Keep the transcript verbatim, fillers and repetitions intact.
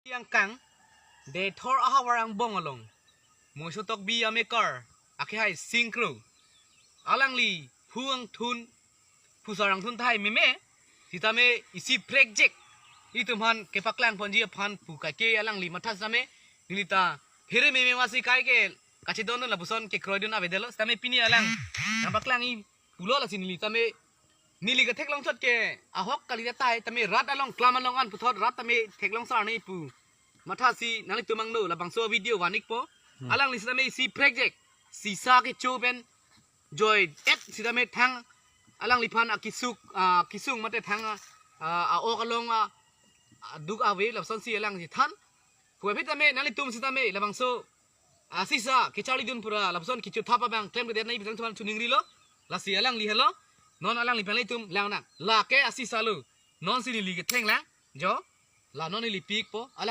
Angkang, Dethor ahavar angbong along Moiso Tokbi amekar, akehai Singkro, alangli phu angthun, phusar angthun tahai meme sitame isi prekjek. Itum aphan kepaklang ponji aphan pu kaike alangli matha sitame neli ta phere meme masi kaike kachedon lapuson kekroidun avedetlo sitame pini alang nangpaklangji pulo. Lasi neli tame neli ketheklong chot ke ahok kali tahai tame rat along klam along an puthot rat tame theklong sarne pu matha si nanglitum angno labangso video van-ikpo. Hmm. Alangli sitame isi prekjek sisa kecho pen joi et sitame thang alangliphan akesung, ah, kesung mate thang, ah, ah, a-ok along, ah, ah, duk ave lapusonsi alangli than. Puvoiphit tame nanglitum sitame labangso asisa kecharlidun pura lapuson kecho thap abang klemkledet nangji pu nanglitum aphan choningrilo. Lasi alangli helo, non alangliphan nanglitum langnang. Lake asisa lo. Nonsi neli kethenglang jo. La non neli pikpo alang